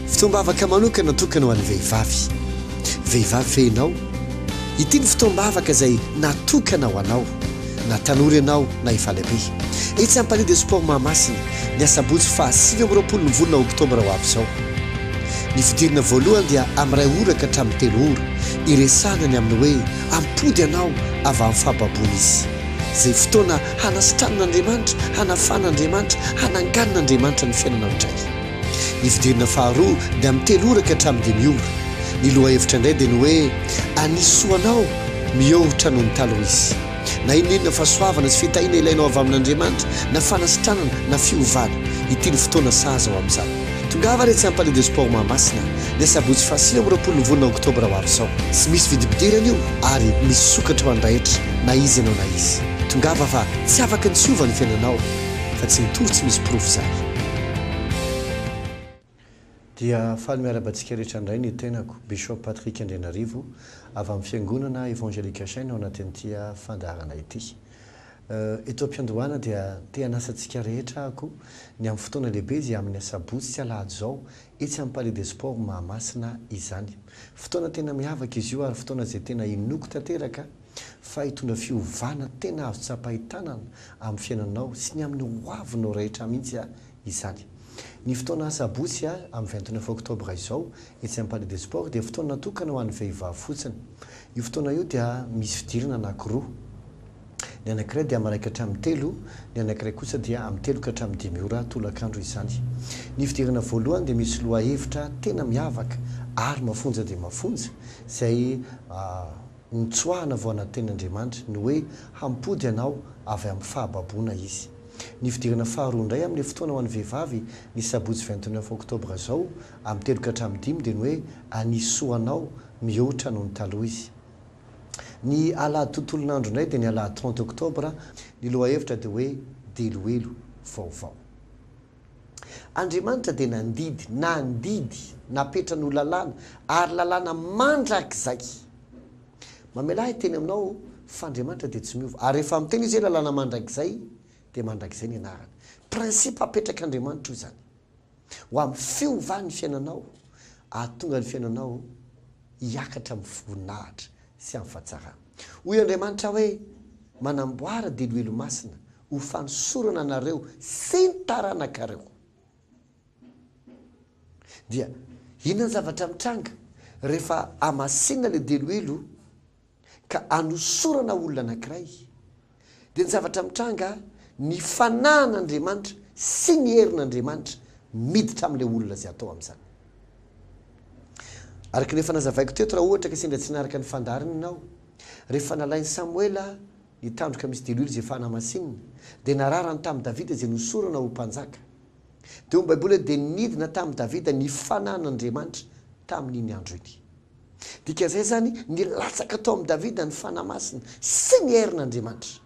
Fotoam-bavaka manokana natokana ho an'ny vehivavy. Vehivavy ve ianao? Ity ny fotoam-bavaka izay natokana ho anao, na tanora ianao na efa lehibe. Etsy amin'ny Palais des Sports Mahamasina, ny asabotsy faha 29 ny volana oktobra ho avy izao. Ny fidirana voalohany dia amin'ny iray ora ka hatramin'ny telo ora, hiresahana ny amin'ny hoe hampody anao avy amin'ny fahababoana izy. Izay fotoana hanasitranan'Andriamanitra, hanafan'Andriamanitra, hananganan'Andriamanitra ny fiainanao indray. Ny fidirana faharoa dia amin'ny telo ora ka hatramin'ny dimy ora. Ny lohahevitra indray dia ny hoe Anisoa anao mihoatra noho ny taloha izy. Na inona inona fahasoavana sy fitahiana ilainao avy amin'Andriamanitra, na fanasitranana, na fiovana, ity no fotoana sahaza ho amin'izany. Tongava ary etsy amin'ny Palais de Sport Mahamasina, ny asabotsy faha 29 ny volana oktobra ho avy izao. Tsy misy vidim-pidirana io ary misokatra ho an'ny rehetra, na iza ianao na iza. Tongava fa tsy afaka ny tsy hiova ny fiainanao, fa tsy mitory tsy misy porofo izany. Dia faly miarahaba antsika rehetra indray ny tenako, Bishop Patrick Andrianarivo, avy amin'ny Fiangonana Evangelique Chaîne ao anatin'ity fandaharana ity. Eto am-piandohana dia te hanasa antsika rehetra aho koa ny amin'ny fotoana lehibe izay amin'ny asabotsy sy alahady izao etsy amin'ny Palais des Sports Mahamasina izany. Fotoana tena miavaka izy io ary fotoana izay tena inoako tanteraka fa hitondra fiovana tena azo tsapain-tanana amin'ny fiainanao sy ny amin'ny hoavinao rehetra mihitsy izany. Ny fotoana asabotsy amin'ny 29 octobre izao etsy amin'ny Palais des Sports dia fotoana natokana ho an'ny vehivavy fotsiny. Io fotoana io dia misy fidirana anankiroa. Ny anankiray dia amin'ny iray ka hatramin'ny telo, ny anankiray kosa dia amin'ny telo ka hatramin'ny dimy ora tolakandro izany. Ny fidirana voalohany dia misy lohahevitra tena miavaka ary mafonja dia mafonja izay notsoahana vao anaty tenin'Andriamanitra, ny hoe hampody anao avy amin'ny fahababoana Izy. Ny fidirana faharoa indray amin'ilay fotoana ho an'ny vehivavy ny sabotsy 29 oktobra izao amin'ny telo ka hatramin'ny dimy dia ny hoe anisoa anao mihoatra noho ny taloha Izy. Ny alahady tontolon'andro indray dia ny alahady 30 oktobra, ny lohahevitra dia hoe Diloilo vaovao. Andriamanitra dia nandidy, nandidy, napetrany ho lalàna, ary lalàna mandrakizay. Mamelà ahy hiteny aminao fa Andriamanitra dia tsy miova. Ary rehefa miteny Izy hoe lalàna mandrakizay, dia mandrakizay ny anarany. Principe apetrak'Andriamanitra io izany. Ho amin'ny fiovan'ny fiainanao, ahatonga ny fiainanao hiakatra amin'ny voninahitra sy amin'ny fahatsarana. Hoy Andriamanitra hoe, Manamboara diloilo masina ho fanosorana anareo sy ny taranakareo. Dia inona ny zavatra mitranga rehefa hamasinina ilay diloilo? ka anosorana olona anankiray, dia ny zavatra mitranga, ny fanahin'Andriamanitra sy ny herin'Andriamanitra miditra amin'ilay olona izay atao amin'izany. Araka ny efa nazavaiko teto, raha ohatra ka sendra tsy naharaka ny fandaharana ianao, rehefa nalain'i Samoela ny tandroka misy diloilo izay efa namasinina, dia nararany tamin'i Davida izay nosorana ho mpanjaka. Dia hoy ny Baiboly hoe dia nidina tamin'i Davida ny fanahin'Andriamanitra tamin'iny andro iny. Dikan'izay izany, nilatsaka tao amin'i Davida ny Fanahy Masina sy ny herin'Andriamanitra.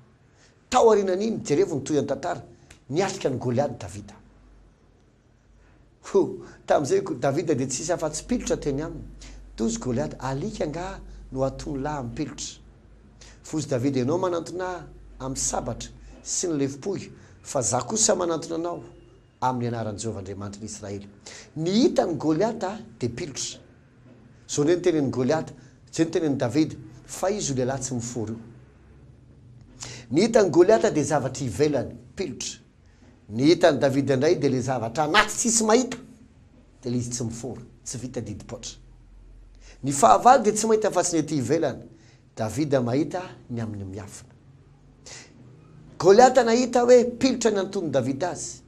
Tao aorianan'iny, jerevo ny tohin'ny tantara, niatrika an'i Goliada Davida. Ho, tamin'izay Davida dia tsisy afa-tsy pilotra teny aminy. Tozy Goliada, alika angaha no hatony lahy amin'ny pilotra? Fozy Davida, ianao manantona ahy amin'ny sabatra sy ny lefom-pohy, fa izaho kosa manantona anao amin'ny anaran'i Jehovah Andriamanitry ny Israely. Ny hitan'i Goliata dia pilotra. Izao indray no tenenin'i Goliata, izay no tenenin'i Davida, fa izy io lehilahy tsy mifory io. Ny hitan'i Goliata dia zavatra ivelany, pilotra. Ny hitan'i Davida indray dia ilay zavatra anaty tsisy mahita, dia ilay izy tsy mifory, tsy vita didim-poatra. Ny fahavalo dia tsy mahita afa-tsy ny ety ivelany, Davida mahita ny amin'ny miafina. Goliata nahita hoe pilotra ny antonon'i Davida azy,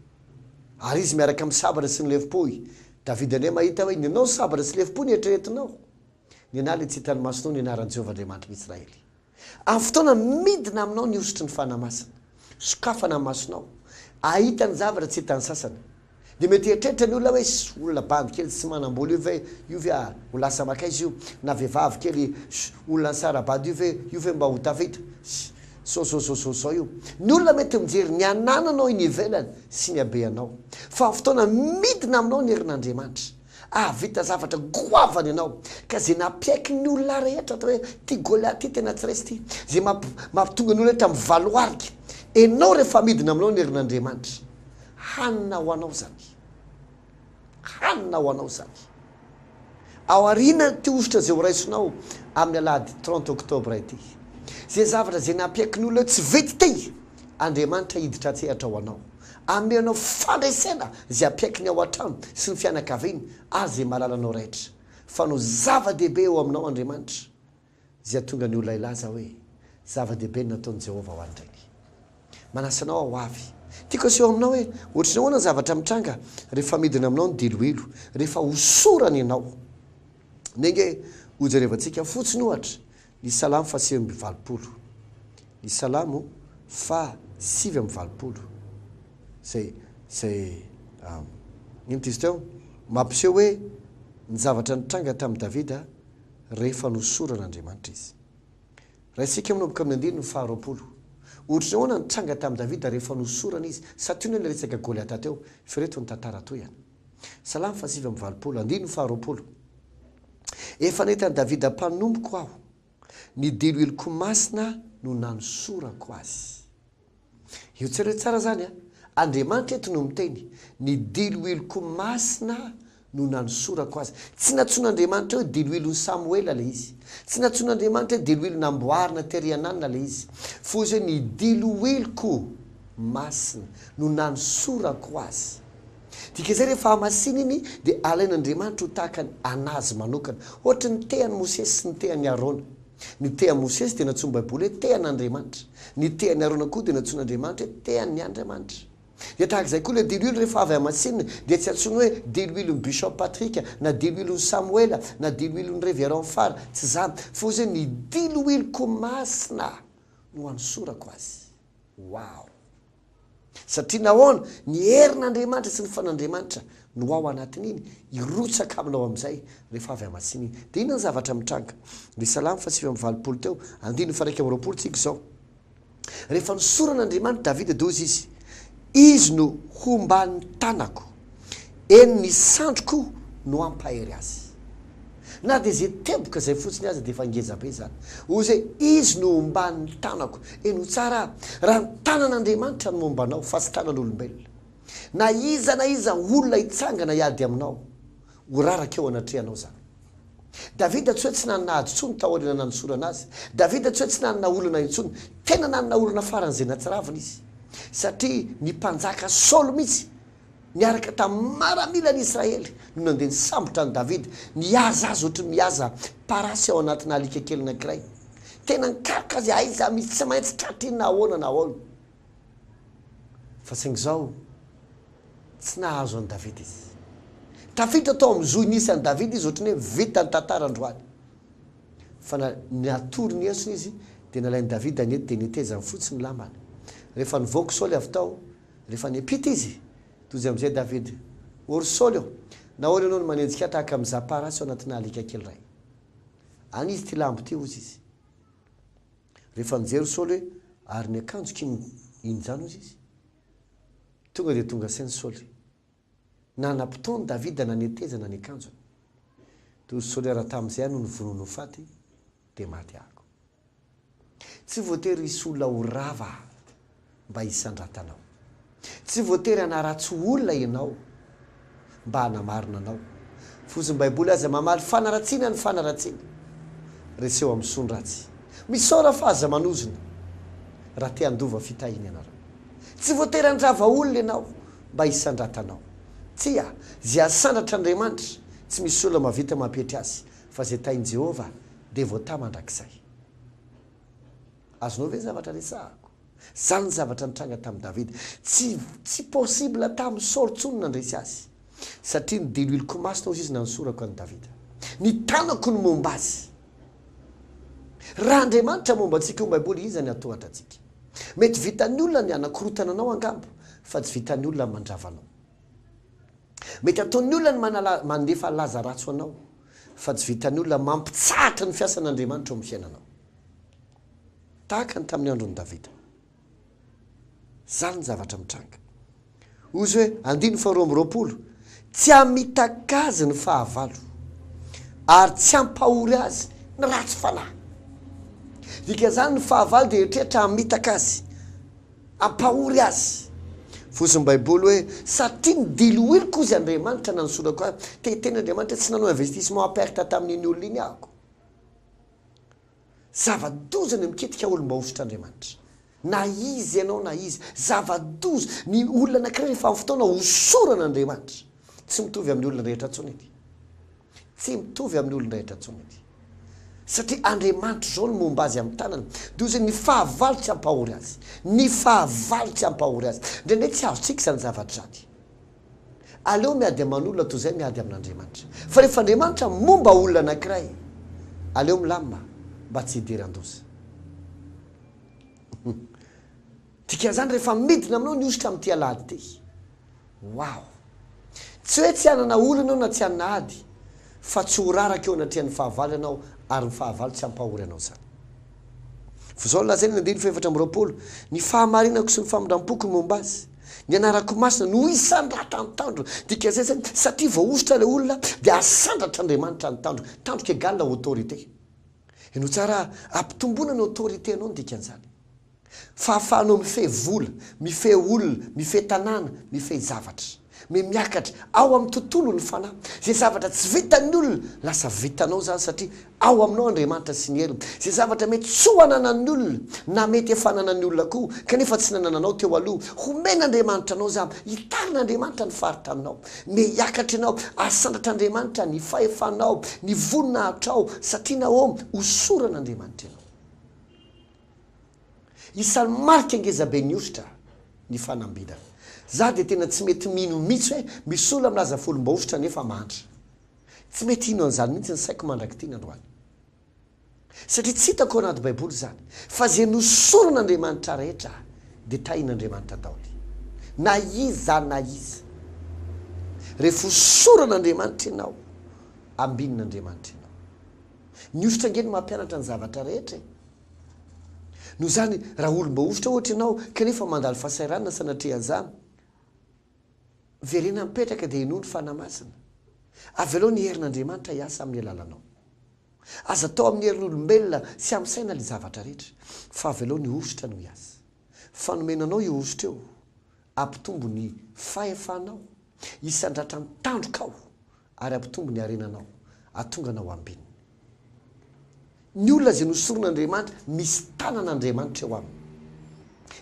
ary izy miaraka amin'ny sabatra sy ny lefom-pohy. Davida indray mahita hoe ny anao sabatra sy lefom-pohy no eritreretinao. Ny anà ilay tsy hitan'ny masonao ny anaran'i Jehovah Andriamanitry ny Israely. Amin'ny fotoana midina aminao ny hosotry ny Fanahy Masina, sokafana ny masonao, ahita ny zavatra tsy hitan'ny sasany. Dia mety hieritreritra ny olona hoe, ss, olona bandy kely tsy manam-bola io ve, io ve ah, ho lasa makaiza io? Na vehivavy kely, ss, olona nisara-bady io ve, io ve mba ho tafita? Ss, zao zao zao zao zao io. Ny olona mety mijery ny anananao eny ivelany sy ny habeanao. Fa amin'ny fotoana midina aminao ny herin'Andriamanitra, hahavita zavatra goavana ianao, ka izay nampiaiky ny olona rehetra atao hoe, ity Goliath ity tena tsy resy ity, izay mampitonga ny olona rehetra mivaloarika, ianao rehefa midina aminao ny herin'Andriamanitra. Hanina ho anao izany. Hanina ho anao izany. Aorianan'ity hosotra izay horaisinao amin'ny alahady trente octobre ity. Izay zavatra izay nampiaiky ny olona hoe tsy vita ity, Andriamanitra hiditra an-tsehatra ho anao. Hanome anao fandresena izay hampiaiky ny ao an-trano sy ny fianakaviana ary izay mahalala anao rehetra. Fa no zava-dehibe eo aminao Andriamanitra. Izay hahatonga ny olona hilaza hoe, Zava-dehibe ny nataon'i Jehovah ho an'ireny. Manasa anao aho ho avy. Tiako aseho aminao hoe ohatry ny ahoana ny zavatra mitranga rehefa midina aminao ny diloilo, rehefa hosorana ianao. Ndeha ange hojerevantsika fotsiny, ohatra, ny Salamo fahasivy amby valopolo. Ny Salamo fahasivy amby valopolo, izay, izay, inona izy teo? Mampiseho hoe ny zavatra nitranga tamin'i Davida rehefa nosoran'Andriamanitra izy. Raisika manomboka amin'ny andininy faharoapolo. Ohatry ny ahoana ny tranga tamin'i Davida rehefa nosorana izy? Santionany ilay resaka Goliata teo, fa ireto ny tantara tohiny. Salamo fahasivy amby valopolo, andininy faharoapolo. Efa nahita an'i Davida mpanompoko aho, ny diloiloko masina no nanosorako azy. Io jereo tsara zany a! Andriamanitra eto no miteny, ny diloiloko masina no nanosorako azy. Tsy nantsoin'Andriamanitra hoe diloilon'i Samoela ilay izy. Tsy nantsoin'Andriamanitra hoe diloilo namboarina tery ananona ilay izy. Fa hoy izy hoe ny diloiloko masina no nanosorako azy. Dikan'izay rehefa hamasina iny dia alain'Andriamanitra ho tahaka ny an'azy manokana. Ohatry ny tehan'i Mosesy sy ny tehan'i Arona. Ny tehan'i Mosesy dia nantsoin'ny Baiboly hoe tehan'Andriamanitra. Ny tehan'i Arona koa dia nantsoin'Andriamanitra hoe tehan'ny Andriamanitra. Dia tahaka izay koa ilay diloilo rehefa avy hamasinina dia tsy antsoiny hoe diloilon'i Bishop Patrick na diloilon'i Samoela na diloilon'i Révérend Fara, tsy izany, fa hoy izy hoe ny diloiloko masina no hanosorako azy. Wow! Satria nahoana? Ny herin'Andriamanitra sy ny fan'Andriamanitra no ao anatin'iny, hirotsaka aminao amin'izay rehefa avy hamatsina iny. Dia inona ny zavatra mitranga? Ny Salamo faha 89 teo, andininy faha 21 tsika izao. Rehefa nosoran'Andriamanitra Davida dia hoy izy, Izy no homban'ny tanako, eny ny sandriko no hampahery azy. Na dia izay teboka izay fotsiny aza dia efa ngeza be izany. Hoy izy hoe, Izy no omban'ny tanako. Henoy tsara aho, raha ny tanan'Andriamanitra no momba anao fa tsy tanan'olombelona, na iza na iza olona hitsangana hiady aminao, ho raraka eo anatrehanao izany. Davida tsy hoe tsy nanana ady intsony taoriana nanosorana azy. Davida tsy hoe tsy nanana olana intsony. Tena nanana olana faran'izay natsiravina izy. Satria ny mpanjaka Saoly mihitsy Niaraka tamin'ny maramilan'i Israely no nandeha nisambotra an'i Davida, nihaza azy ohatry ny mihaza parasy ao anatina alika kely anankiray. Tena nikaroka azy aiza misy tsy maintsy tratra iny na ahoana na ahoana. Fa saingy izao, tsy nahazo an'i Davida izy. Tafiditra tao amin'ny zohy nisy an'i Davida izy ohatry ny hoe vita ny tantara androany. Fa na natory ny esony izy, dia nalain'i Davida nety dia netezany fotsiny ny lambany. Rehefa nivoaka Saoly avy tao, Rehefa niampita izy, tojo amin'izay Davida, O ry Saoly ô, nahoana ianao no manenjika ahy tahaka mizaha parasy ao anatinà alika kely iray? Any izy ity lambo ity, hozy izy. Rehefa nijery Saoly hoe, Ary ny akanjoko iny, iny izany, hozy izy. Tonga dia tonga saina Saoly. Nanam-potoana Davida nanetezana ny akanjony. Tojo Saoly, Raha tamin'izay aho no novonoina ho faty, dia maty ahako. Tsy voatery hisy olona ho rava mba hisandratanao. Tsy voatery hanaratsy olona ianao mba hanamarina anao. Fozin'ny Baiboly aza mamaly fanaratsiana ny fanaratsiana. Reseo amin'ny soa ny ratsy. Misaora fa aza manozona raha te handova fitahiana ianareo. Tsy voatery handrava olona ianao mba hisandratanao. Tsia, izay asandratr'Andriamanitra, tsy misy olona mahavita mampietry azy, fa izay tahin'i Jehovah dia voatahy mandrakizay. Azonao ve ny zavatra resahako? Zany ny zavatra nitranga tamin'i Davida. Tsy tsy possible tamin'i Saoly intsony ny nandresy azy. Satria ny diloiloko masina hozy izy nanosorako an'i Davida. Ny tanako no momba azy. Raha Andriamanitra momba antsika io Baiboly, iza ny hatohatra antsika? Mety vitan'ny olona ny hanakorotana anao angamba, fa tsy vitan'ny olona ny mandrava anao. Mety ataon'ny olona ny manala, mandefa laza ratsy ho anao, fa tsy vitan'ny olona mampitsahatra ny fiasan'Andriamanitra eo amin'ny fiainanao. Tahaka ny tamin'ny andron'i Davida. Izany ny zavatra mitranga. Hoy izy hoe, andininy faharoa amby roapolo, Tsy hamitaka azy ny fahavalo, ary tsy hampahory azy ny ratsy fanahy. Dikan'izany ny fahavalo dia eritreritra hamitaka azy. Hampahory azy. Fotsiny baiboly hoe satria ny diloiloko hozy Andriamanitra nanosorako ahy, te hiteny Andriamanitra hoe tsy nanao investissement à perte tamin'iny olona iny ahako. Zava-doza ny mikitika olom-bahosotr'Andriamanitra. Na iza ianao na iza. Zava-doza. Ny olona anankiray rehefa amin'ny fotoana hosoran'Andriamanitra, tsy mitovy amin'ny olona rehetra intsony ity. Tsy mitovy amin'ny olon-drehetra intsony ity. Satria Andriamanitra izao no momba azy amin'ny tanany. Dia hoy izy, ny fahavalo tsy hampahory azy. Ny fahavalo tsy hampahory azy. Indraindray tsy azontsika izany zavatra izany. Aleo miady aman'olona toy izay miady amin'Andriamanitra. Fa rehefa Andriamanitra momba olona anankiray, aleo milamina mba tsy hidiran-doza. Dikan'izany rehefa midina aminao ny hosotra amin'ity alahady ity. Wow! Tsy hoe tsy hanana olana ianao na tsy hanana ady, fa tsy ho raraka eo anatrehan'ny fahavalo ianao ary ny fahavalo tsy hampahory anao izany. Fa izao no lazainy ny andininy fahefatra 24, Ny fahamarinako sy ny famindram-poko no momba azy, ny anarako masina no hisandratan'ny tandrony. Dikan'izay izany, satria voahosotra ilay olona dia asandratr'Andriamanitra ny tandrony. Tandroka égale autorité. Henoy tsara, ampitomboina ny autorité-nao ny dikan'izany. Fahafahanao mifehy vola, mifehy olona, mifehy tanàna, mifehy zavatra. Miha miakatra ao amin'ny tontolo ny fanahy. Izay zavatra tsy vitan'ny olona, lasa vitanao izany satria ao aminao Andriamanitra sy ny heriny. Izay zavatra mety tsy ho ananan'ny olona, na mety efa ananan'ny olona koa, kanefa tsy nanananao teo aloha, homen'Andriamanitra anao izany. Hitarin'Andriamanitra ny faritaninao. Miha hiakatra ianao, asandratr'Andriamanitra ny fahefanao, ny voninahitrao, satria nahoana? Hosoran'Andriamanitra ianao. Isan'ny marika ngezabe ny hosotra ny fanambinana. Za dia tena tsy mety mino mihitsy hoe misy olona milaza fa olom-bahosotra nefa mahantra. Tsy mety hino an'izany mihitsy ny saiko mandrak'ity ny androany. Satria tsy hitako ao anaty baiboly izany. Fa izay nosoron'Andriamanitra rehetra dia tahin'Andriamanitra daholo. Na iza na iza. Rehefa hosoran'Andriamanitra ianao, ambinin'Andriamanitra ianao. Ny hosotra ange no mampianatra ny zavatra rehetra e. Noho izany, raha olom-boahosotra ohatra ianao, kanefa mandalo fahasahiranana sanatria an'izany, miverena mipetraka dia henoy ny Fanahy Masina. Avelao ny herin'Andriamanitra hiasa amin'ny alalanao. Aza atao amin'ny herin'olombelona sy amin'ny saina ilay zavatra rehetra, fa avelao ny hosotra no hiasa. Fanomena anao io hosotra io, hampitombo ny fahefanao, hisandratra ny tandrokao ary hampitombo ny harenanao, hahatonga anao ambinina. Ny olona izay nosoron'Andriamanitra, misy tanan'Andriamanitra eo aminy.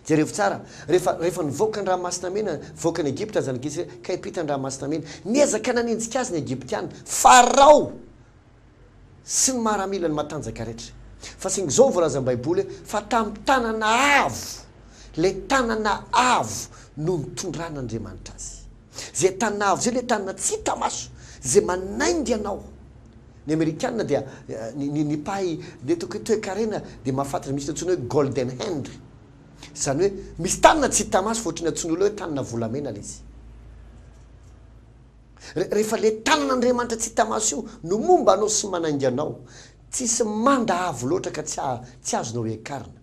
Jerevo tsara, rehefa, rehefa nivoaka ny Ranomasina Mena, nivoaka an'i Egypta ny zanak'i Israely, ka hiampita ny Ranomasina Mena, niezaka nanenjika azy ny Egyptiana, Farao sy ny maramilany matanjaka rehetra. Fa saingy izao voalazan'ny Baiboly hoe, fa tamin'ny tanana avo, ilay tanana avo no nitondran'Andriamanitra azy. Izay tanana avo izay ilay tanana tsy hita maso, izay manainga anao. Ny amerikana dia ny ny ny mpahay ny ataoko hoe toekarena dia mahafantatra misy antsoina hoe golden hand. Izany hoe misy tanana tsy hita maso fa ohatran'ny antsoin'ny olona hoe tanana volamena ilay izy. Re rehefa ilay tanan'Andriamanitra tsy hita maso io no momba anao sy manainga anao, tsisy manda avo loatra ka tsy tsy azonao ekarina.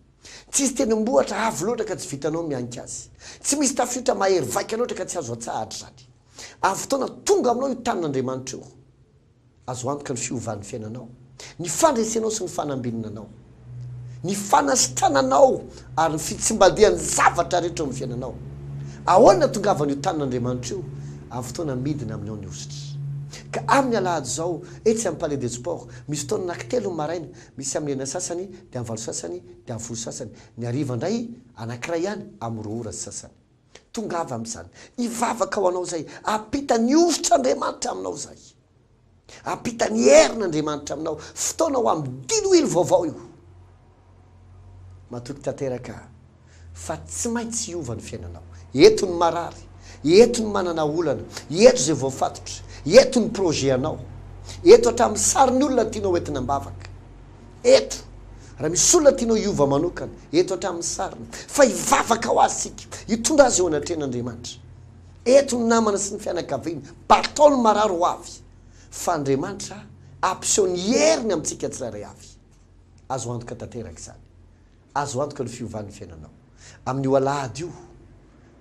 Tsisy tendrombohitra avo loatra ka tsy vitanao mihanika azy. Tsy misy tafiotra mahery vaika loatra ka tsy azo atsahatra izany. Amin'ny fotoana tonga aminao io tanin'Andriamanitra io, azo antoka ny fiovan'ny fiainanao, ny fandresenao sy ny fanambinanao, ny fanasitrananao ary ny fitsimbadihan'ny zavatra rehetra eo amin'ny fiainanao. Ahoana no ahatongavan'io tanin'Andriamanitra io? Amin'ny fotoana midina aminao ny hosotra. Ka amin'ny alahady izao, etsy amin'ny Palais des Sports, misy fotoana anankitelo ny maraina, misy amin'ny enina sasany, dia amin'ny valo sasany, dia amin'ny folo sasany. Ny hariva indray, anankiray ihany, amin'ny roa ora sy sasany. Tongava amin'izany. Hivavaka ho anao izay. Hampita ny hosotr'Andriamanitra aminao izay. Hampita ny herin'Andriamanitra aminao. Fotoana ho amin'ny diloilo vaovao io. Matoky tanteraka fa tsy maintsy hiova ny fiainanao. Eto ny marary, eto ny manana olana, eto izay voafatotra, eto ny projet anao, eto hatramin'ny sarin'ny olona tianao hoentina am-bavaka. Eto, raha misy olona tianao hiova manokana, eto hatramin'ny sariny, fa hivavaka ho azy isika, hitondra azy eo anatrehan'Andriamanitra. Eto ny namana sy ny fianakaviana, batao ny marary ho avy, fa Andriamanitra hampiseho ny heriny amintsika tsirairay avy. Azo antoka tanteraka izany. Azo antoka ny fiovan'ny fiainanao. Amin'io alahady io,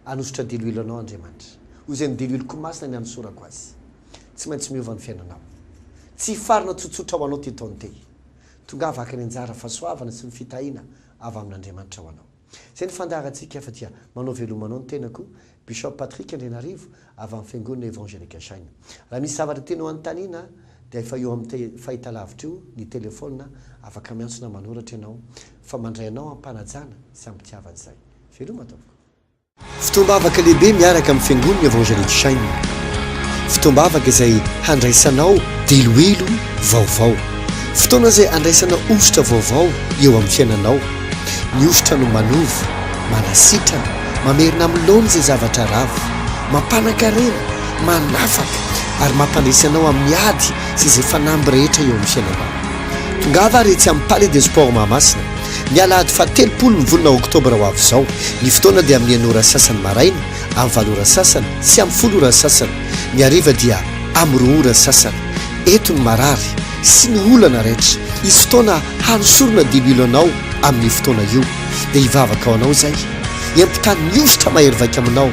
hanosotra diloilo anao Andriamanitra. Ho izay ny diloiloko masina ny hanosorako azy. Tsy maintsy miova ny fiainanao. Tsy hifarana tsotsotra ho anao ity taona ity. Tongava haka ny anjara fahasoavana sy ny fitahiana avy amin'Andriamanitra ho anao. Izay ny fandaharantsika fa dia manao veloma anao ny tenako, Bishop Patrick Andrianarivo avy amin'ny Fiangonana Evangelique Shine. Raha misy zavatra tianao hanontaniana dia efa eo amin'ny fahitalavitra io ny telephone afaka miantso na manoratra ianao fa mandray anao am-panajana sy am-pitiavana izay. Veloma tompoko. Fotoam-bavaka lehibe miaraka amin'ny Fiangonana Evangelique Shine. Fotoam-bavaka izay handraisanao diloilo vaovao. Fotoana izay handraisana hosotra vaovao eo amin'ny fiainanao. Ny hosotra no manova, manasitrana, mamerina amin'ny laoniny izay zavatra rava, mampanan-karena, manafaka ary mampandresy anao amin'ny ady sy izay fanamby rehetra eo amin'ny fiainanao. Tongava ary etsy amin'ny Palais des Sports Mahamasina, ny alahady fahatelopolo ny volana oktobra ho avy izao. Ny fotoana dia amin'ny enina ora sasany maraina, amin'ny valo ora sasany sy amin'ny folo ora sasany. Ny hariva dia amin'ny roa ora sasany. Eto ny marary sy ny olana rehetra. Hisy fotoana hanosorana diloilo anao amin'io fotoana io. Dia hivavaka ho anao izay. Hiampitany ny hosotra mahery vaika aminao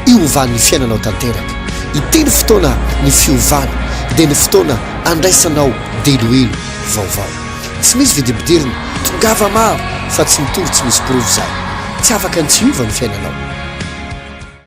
hiovan'ny fiainanao tanteraka. Ity ny fotoana ny fiovana, dia ny fotoana andraisanao diloilo vaovao. Tsy misy vidibidirina, tongava maro fa tsy mitovy tsy misy porofo izany. Tsy afaka ny tsy hiova ny fiainanao.